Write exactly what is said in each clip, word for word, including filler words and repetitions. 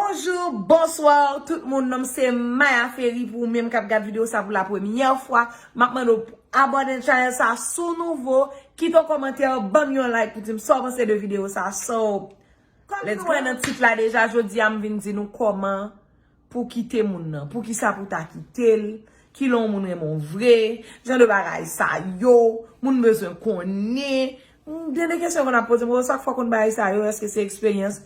Bonjou, bonswa, tout moun. Non m se Maya Ferry. Pou ou menm k ap gad videyo sa pou la premyè fwa, m ap mande w pou abòne nan chanèl sa. Si w nouvo, kite yon kòmantè, ban m yon like pou di m sa w panse de videyo sa. So, let's go. Kòm nou wè nan tit la deja, jodi a m vin di nou kòman pou kite moun nan. Poukisa pou ta kite l? Ki lè yon moun renmen w vre? Jan de bagay sa yo, moun bezwen konnen. Gen de kesyon konn ap poze m, "O, sa k fè w konn bagay sa yo? Èske se eksperyans?"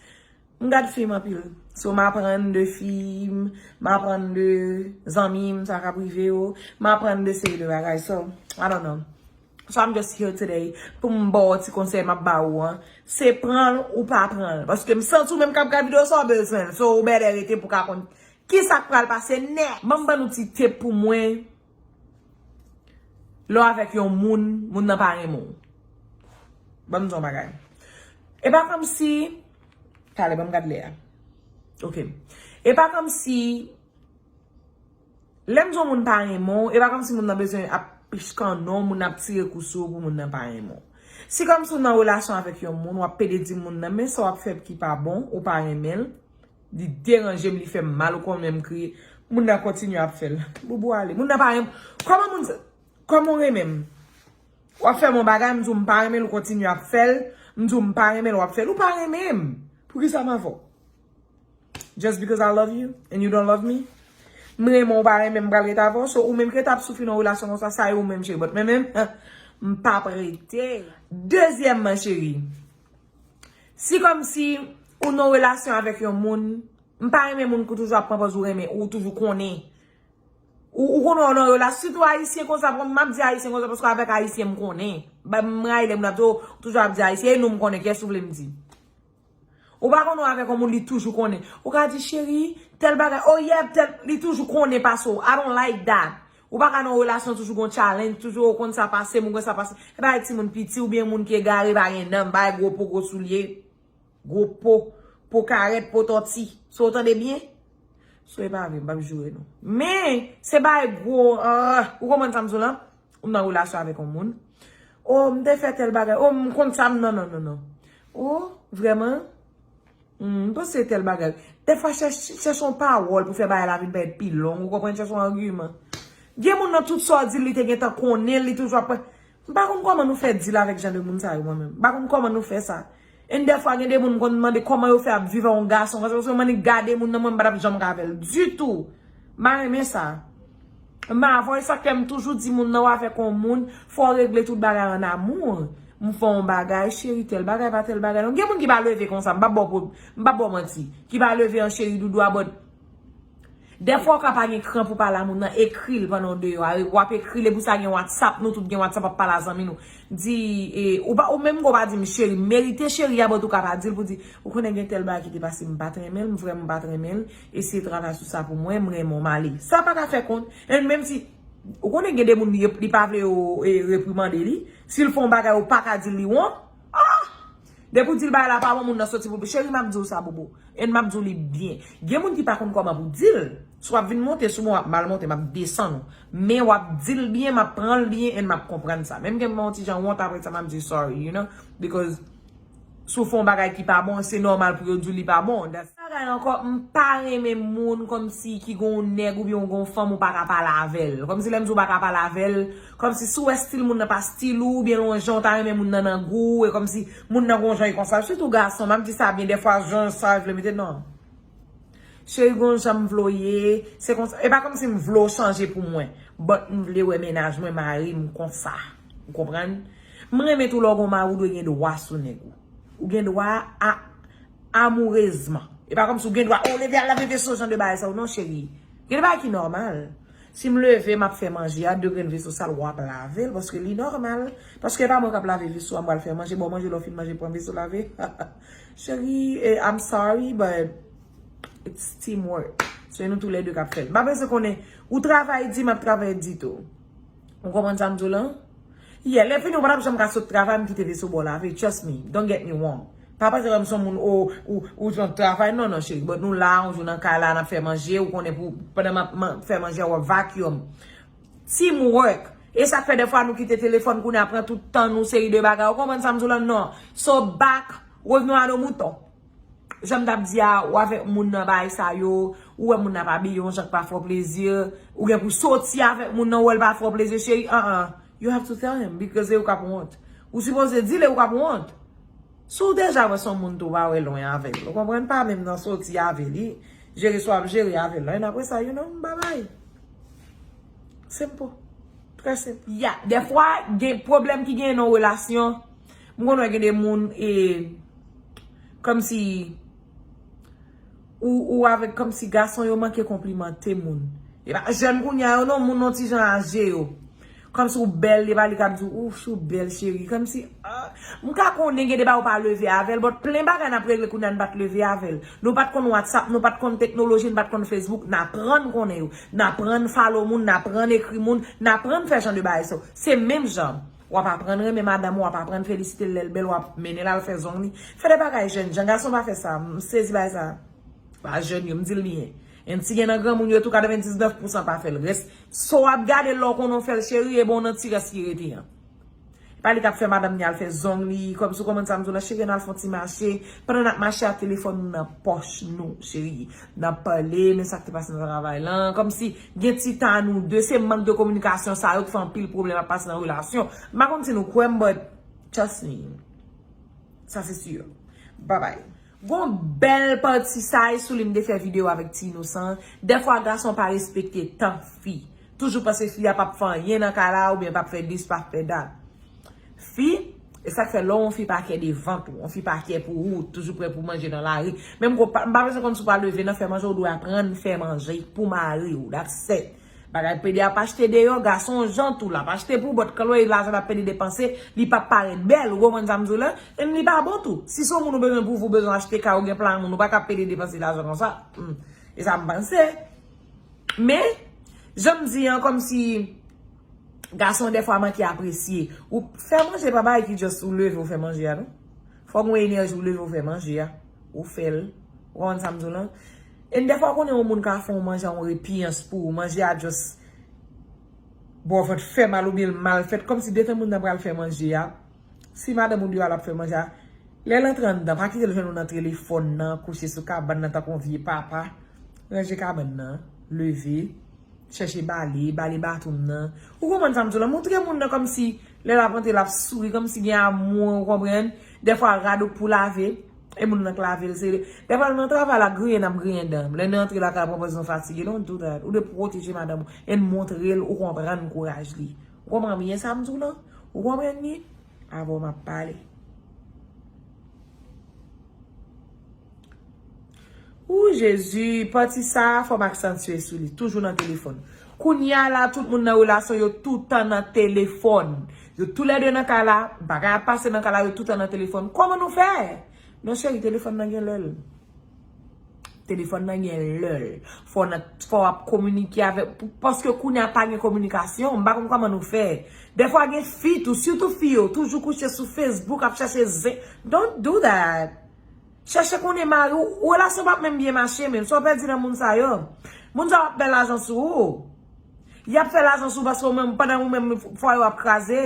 M gad fim anpil. So, m aprann de fim, m aprann de zanmi m, sa k ap rive yo. M aprann de seri de bagay. So, I don't know. So, I'm just here today pou m ba w ti konsèy m ap ba ou an. Se pran l ou pa pran l. Paske m santi w menm k ap gad videyo sa w bezwen l. So, ou bèlè rete pou w ka konn kisa k pral pase nèks. Ban m ban nou ti tip pou mwen. Lè w avèk yon moun, moun nan pa renmen w. Ban m di w yon bagay. E pa kòmsi, talè, ban m gad lè a. Ok. E pa kòmsi, lè m di yon moun pa renmen w, e pa kòmsi moun nan bezwen ap pich kannon, moun nan ap tire kou sou ou pou moun nan pa renmen w. Si kòmsi w nan relasyon avèk yon moun, w ap pede di moun nan, men sa w ap fè ki pa bon, ou pa renmen l, li deranje m, li fè m mal, ou konn menm kriye, moun nan kontinye ap fè l. Boubou ale. Moun nan pa renmen. Kòman moun sa, kòman w renmen m? W ap fè m yon bagay, m di w m pa renmen l, ou kontinye ap fè l. M di w m pa renmen l, w ap fè l. Ou pa renmen m. Poukisa m avè w? Just because I love you and you don't love me? M renmen w, ou pa renmen m, m pral rete avè w. So, ou menm ki rete ap soufri nan relasyon konsa, sa e ou menm, cheri. But mwen menm, m p ap rete. Dezyèmman, cheri, si kòmsi ou nan relasyon avèk yon moun, m pa renmen moun ki toujou ap pran pòz ou renmen, ou toujou konnen. Ou, ou konnen w nan relasyon, sitou ayisyen konsa, m ap di ayisyen konsa, paske avèk ayisyen m konnen. Ba, m rayi lè moun ap di, "O, toujou ap di ayisyen," e nou m konnen, kiyès ou vle m di? Ou pa konnen w avèk yon moun, li toujou konnen. Ou ka di, "Cheri, tèl bagay, oh yeah, tèl," li toujou konnen pase w. I don't like that. Ou pa ka nan relasyon, toujou gon challenge, toujou ou konn sa pase m, ou konn sa pase. E pa timoun piti oubyen moun ki egare, pa gen nanm, pa gwo po, gwo soulye. Gwo po, po karèt, po tòti. So, w tande byen? So, e pa vre, m p ap joure nou. Men, se bay gwo, ah, ou konprann sa m di w lan? Ou nan relasyon avèk yon moun. O, m te fè tèl bagay. O, m konn sa, m, non, non, non, non. O, vrèman? Hmm, m panse tèl bagay. Dèfwa, chèch-, chèche yon pawòl pou fè bagay la vin parèt pi long. Ou konprann? Chèche yon agiman. Gen moun nan tout sa w di l, li te gentan konnen l, li toujou ap pran. M pa konn kòman nou fè deal avèk jan de moun sa yo, mwen menm. M pa konn kòman nou fè sa. And dèfwa, gen de moun m konn mande kòman yo fè ap viv ak yon gason konsa, paske mwen gade moun nan, mwen m pa t ap janm ka avè l ditou. M pa renmen sa. M pa avè w, e sa k fè m toujou di moun nan, w avèk yon moun, fò w regle tout bagay an amou. M fè yon bagay, cheri, tèl bagay, pa tèl bagay non. Gen moun ki pa leve konsa, m p ap ba w pwob-, m p ap ba w manti. Ki pa leve an cheri doudou a, but dèfwa w ka pa gen kran pou pale a moun nan, ekri l pandan w deyò a. W ap ekri l, e pou sa gen WhatsApp, nou tout gen WhatsApp, w ap pale a zanmi nou. Di, e, ou pa, ou menm ko pa di m cheri, m merite cheri a, but ou ka pa di l pou di, ou konnen gen tèl bagay ki te pase, m pa t renmen l, m vrèman pa t renmen l, eseye travay sou sa pou mwen, m renmen w, m ale. Sa pa ka fè kont, e menm si, ou konnen gen de moun li, li pa vle yo, e, reprimande li, si l fè yon bagay, ou pa ka di l li wont, ah! Depi w di l bagay la pa bon, moun nan soti pou, cheri, m ap di w sa, bobo. And m ap di w li byen. Gen moun ki pa konn kòman pou di l. Si w ap vin monte sou mwen, w ap mal monte, m ap desann ou. Men w ap di l byen, m ap pran l byen, and m ap konprann sa. Menm ke m yon ti jan wont, apre sa, m ap di sorry, you know? Because si w fè yon bagay ki pa bon, se nòmal pou yo di w li pa bon. That's Bagay ankò, m pa renmen moun kòmsi ki gon nèg oubyen w gon fanm ou pa ka pale avè l. Kòmsi lè m di w pa ka pale avè l, kòmsi si w wè stil moun nan pa stil ou, oubyen l yon jan w ta renmen moun nan nan gou w, e kòmsi moun nan gon jan e konsa. Sitou gason, m ap di sa byen, dèfwa jan sa vle mete non. Cheri, gon jan m vle w ye, se konsa. E pa kòmsi m vle w chanje pou mwen, but m vle wè mennaj mwen, mari m konsa. Ou konprann? M renmen tou lè w gon mari, ou dwe gen dwa sou nèg ou. Ou gen dwa a amourezman. E pa kòmsi w gen dwa, o, leve al lave veso, jan de bagay sa yo. Non, cheri. Gen de bagay ki nòmal. Si m leve, m ap fè manje a, de grenn veso sal, w ap lave l, paske li nòmal. Paske e pa mwen k ap lave veso a, m pral fè manje, ba w manje, lè w fin manje, pran veso lave. Cheri, eh, I'm sorry, but it's teamwork. Se nou toulède k ap fè l. M pa bezwen konnen, ou travay di, m ap travay di tou. Ou konprann sa m di w lan? Yeah, lè fini, ou pa t ap janm ka sot travay, m kite veso ba w lave. Trust me, don't get me wrong. Pa panse wè m se yon moun, o, ou, ou jan travay. Non, non, cheri. But nou la, yon jou nan kay la, n ap fè manje, ou konnen pou, pandan m ap man-, fè manje a, w ap vacuum. Teamwork. E sa k fè dèfwa nou kite telefòn, kounye a pran tout tan nou, seri de bagay. Ou konprann sa m di w lan? Non. So back, revenons à nos moutons. Jan m t ap di a, ou avèk moun nan bagay sa yo, ou wè moun nan ap abiye yon jan k pa fè w plezi, ou gen pou soti avèk moun nan, ou wè l pa fè w plezi, cheri, an an. You have to tell him, because se ou k ap wont. Ou sipoze di l e ou k ap wont. Si w deja wè se yon moun tou, pa wè lwen avè l. Ou konprann? Pa menm nan soti avè li, jere sa w ap jere avè l lan. And apre sa, you know, babay. Senp. Trè senp. Ya, dèfwa, gen pwoblèm ki genyen nan yon relasyon. M konn wè gen de moun, e, kòmsi, ou, ou avèk, kòmsi gason yo manke konplimante moun. E pa jèn kounye a yo non, moun yon ti jan aje yo. Kòmsi ou bèl, e pa li k ap di w, "Ouf, ou bèl, cheri." Kòmsi, ah, m ka konnen gen de bagay ou pa leve avè l, but plen bagay n ap regle kounye a n pa t leve avè l. Nou pa t konn WhatsApp, nou pa t konn teknoloji, n pa t konn Facebook, n aprann konnen yo. N aprann follow moun, n aprann ekri moun, n aprann fè jan de bagay sa yo. Se menm jan. W ap aprann renmen madanm ou, w ap aprann felisite l lè l bèl, w ap mennen l al fè zong li. Fè de bagay jèn jan, gason pa fè sa. M sezi bagay sa. Pa jèn yo, m di l byen. And si gen nan granmoun yo tou, katrevendiznèf pousan pa fè l. Rès, sa w ap gade lè w konnen w fè l, cheri, e bon nan ti rès ki rete an. Pa li k ap fè madanm ni al fè zong li, kòmsi w konprann sa m di w la, cheri, ann al fè yon ti mache. Pandan n ap mache a, telefòn nou nan pòch nou, cheri. N ap pale, men sa k te pase nan travay lan. Kòmsi gen ti tan a nou de, se mank de kominikasyon sa yo k fè anpil pwoblèm ap pase nan relasyon. M pa konn si nou kwè m, but trust me. Sa se si. Babay. Gon bèl pati sa e sou li m te fè videyo avèk Ti Inosan. Dèfwa gason pa respekte tan fi. Toujou panse fi a p ap fè anyen nan kay la oubyen p ap fè dis, p ap fè dat. Fi, e sa k fè lè yon fi pa kè devan tou, yon fi pa kè pou ou, toujou prè pou manje nan lari. Menm kou pa, m pa bezwen konn si w pa leve nan fè manje, ou dwe aprann fè manje pou mari w. That's it. Bagay pede ap achte deyò, gason jan tou l ap achte pou bòt kaloy, lajan l ap pede depanse, li p ap parèt bèl, ou konprann sa m di w la? E li pa bon tou. Si se yon moun ou bezwen pou ou, ou bezwen achte kay, ou gen plan moun, ou pa ka pede depanse lajan konsa. Hmm. E sa m panse. Men, jan m di an, kòmsi gason dèfwa manke apresye. Ou fè manje pa bagay ki just ou leve ou fè manje a, non. Fòk ou gen enèji ou leve ou fè manje a. Ou fè l. Ou konprann sa m di w lan? E dèfwa ou konnen yon moun ka fè yon manje a yon repiyans pou ou. Manje a just ba w vant fè mal oubyen l mal fèt. Kòmsi detan moun nan pral fè manje a. Si madanm ou deyò a l ap fè manje a, lè l antre anndan, pa kite l jwenn ou nan telefòn nan, kouche sou kabann nan tankou yon vye papa. Ranje kabann nan, leve, chèche bale, bale batoum nan. Ou konprann sa m di w la? Montre moun nan kòmsi lè l ap antre, l ap souri, kòmsi gen amou, ou konprann? Dèfwa rad ou k pou lave, e moun nan k lave l, se, dèfwa l nan travay la, griyen n ap griyen dan. Lè n antre lakay, pran pòz nou fatige, don't do that. Ou dwe pwoteje madanm ou, e montre l ou konprann kouraj li. Ou konprann byen sa m di w lan? Ou konprann li? Avè w m ap pale. Ou Jezi, pati sa a, fò m aksantye sou li. Toujou nan telefòn. Kounye a la, tout moun nan relasyon yo toutan nan telefòn. Yo toulède nan kay la, bagay ap pase nan kay la, yo toutan nan telefòn. Kòman nou fè? Non, cheri, telefòn nan gen lè l. Telefòn nan gen lè l. Fò w nan, fò w ap kominike avèk, paske kounye a pa gen kominikasyon, m pa konn kòman nou fè. Dèfwa gen fi tou, sitou fi yo, toujou kouche sou Facebook, ap chache zen. Don't do that. Chèche konnen mari w, relasyon p ap menm byen mache menm. Sa w pèdi nan moun sa yo? Moun sa yo ap fè lajan sou ou. Y ap fè lajan sou ou paske ou menm, pandan ou menm fwaye w ap kraze.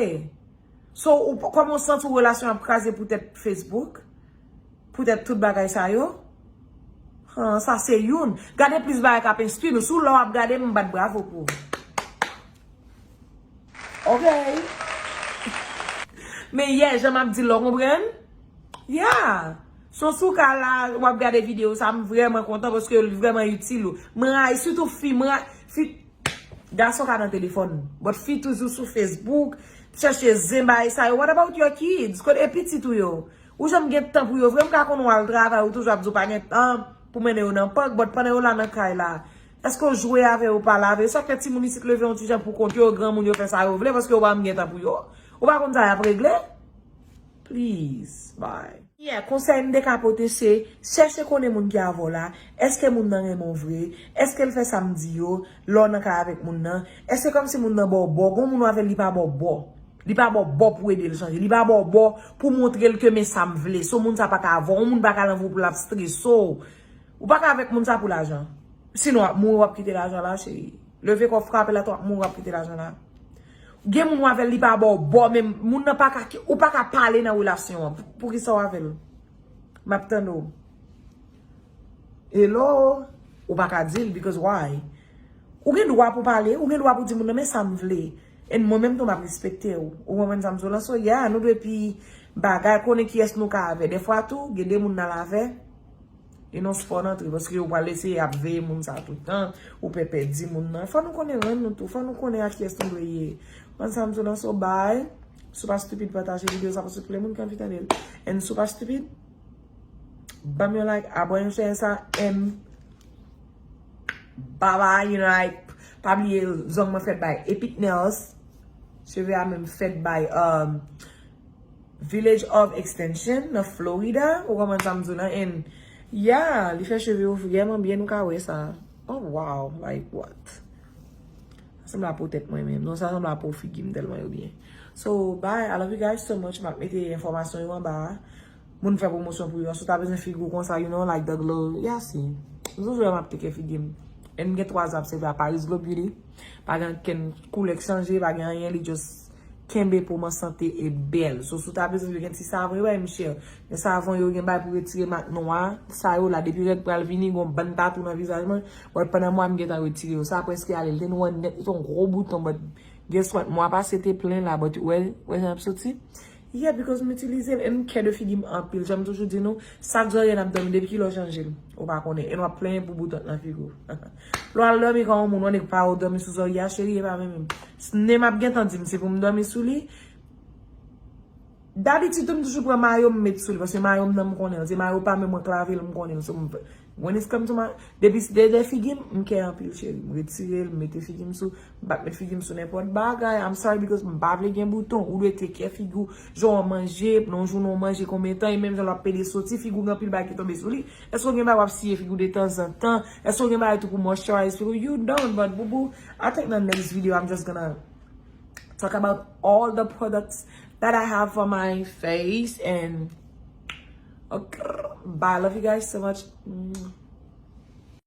So, ou, kòman w santi w relasyon ap kraze poutèt Facebook? Poutèt tout bagay sa yo? Han, sa se youn. Gade plis bagay k ap enstwi nou. Si w la w ap gade m, m bat bravo pou ou. Ok. Men yè, jan m ap di l, ou konprann? Yeah. So, si w ka la, w ap gade videyo sa, m vrèman kontan paske l vrèman itil ou. M rayi, sitou fi, m rayi, fi, gason ka nan telefòn, but fi toujou sou Facebook, chèche zen bagay sa yo. What about your kids? Kote pitit ou yo? Ou janm gen tan pou yo vre? M ka konn w al travay, ou toujou ap di w pa gen tan pou mennen yo nan pak, but pandan yo la nan kay la, èske w jwe avè yo, pale avè yo? Sa k fè timoun isit leve yon ti jan pou kont yo, granmoun yo fè sa yo vle, paske yo pa menm gen tan pou yo. Ou pa konn sa y ap regle? Please, bye. Yeah, konsèy m te ka pote se, chèche konnen moun ki avè w la, èske moun nan renmen w vre, èske l fè sa m di yo, lè w nan kay avèk moun nan, èske kòmsi moun nan ba w bò, gon moun ou avè l li pa ba w bò. Li pa ba w bò pou ede l chanje. Li pa ba w bò pou montre l ke men sa m vle. So moun sa pa ka avè w. Yon moun pa ka nan vi w pou l ap strese w. Ou pa ka avèk moun sa pou lajan. Sinon w ap mouri, w ap kite lajan la, cheri. Leve kò w frape l atè, w ap mouri, w ap kite lajan la. Gen moun ou avè l, li pa ba w bò, men moun nan pa ka, ou pa ka pale nan relasyon an. Pou, poukisa w avè l? M ap tande w. Hello, ou pa ka di l, because why? Ou gen dwa pou pale, ou gen dwa pou di moun nan, men sa m vle. And mwen menm tou m ap respekte w. Ou konprann sa m di w lan? So, yeah, nou dwe pi bagay, konnen kiyès nou ka avè. Dèfwa tou, gen de moun n al avè, e non spò nan tri, paske ou pral eseye ap veye moun sa tout tan, ou pè pèdi moun nan. Fò nou konnen rann nou tou, fò nou konnen a kiyès nou dwe ye. Konn sa m di w lan? So, bye. Si w pa stupid, pataje videyo sa, paske ple moun ki anvi tande l. And si w pa stupid, ban m yon like, abòne sou channel sa, and bye bye, you know, like, pa bliye zong mwen fèt by Epic Nails. Cheve a menm fèt by um, Village of Extension nan Florida. Ou konprann sa m di w lan? And yeah, li fè cheve yo vrèman byen, nou ka wè sa. Oh wow, like what? Sa sanble a po tèt mwen menm. Non, sa sanble a po figi m tèlman yo byen. So, bye. I love you guys so much. M ap mete enfòmasyon yo anba a. Moun fè pwomosyon pou yo. Si w ta bezwen figi w konsa, you know, like the glow. Yeah, si. M toujou wè m ap teke figi m. And m gen twa zòb, se vre, Paris Glow Beauty. Pa gen ankenn koulè k chanje, pa gen anyen, li just kenbe po m an sante e bèl. So, si w ta bezwen, yo gen ti savon, yo bay m chè. Gen savon yo gen bay pou retire mak nwa. Sa yo la, depi règ pral vini, gon bann tatou nan vizaj mwen. But pandan mwa, m gentan retire yo. Sa prèske ale, l te nwa nèt, li te yon gwo bouton, but guess what? Mwa pase te plen la, but wè, wè jan ap soti. Yeah, because m itilize l, and m kè de figi m anpil. Jan m toujou di nou, sa k zòrye n ap dòmi, depi kilè w chanje l, ou pa konnen. And w ap plenyen pou bouton nan figi w. Lè w al dòmi kòm yon moun, yon nèg pa ou dòmi sou zòrye a, cheri, e pa menm menm. Nen m ap gentan di m, se pou m dòmi sou li. Dabitid, tou, m toujou pran mayo m met sou li, paske mayo m nan m konnen l. Se mayo pa menm mwen k lave l, m konnen l. So, m, when it's come to my, depi se de, de figi m, m kè anpil, cheri. M retire l, m mete figi m sou, m pa t met figi m sou nenpòt bagay. I'm sorry, because m pa vle gen bouton. Ou dwe teke kè figi w, jan w manje, nan yon jounen w manje konbyen tan, e menm jan l ap pede soti, figi w gen anpil bagay ki tonbe sou li. Èske w gen bagay w ap siye figi w detanzantan? Èske w gen bagay tou pou moisturize figi w? You don't, but boo boo, I think the next video I'm just gonna talk about all the products that I have for my face and okay, bye, love you guys so much.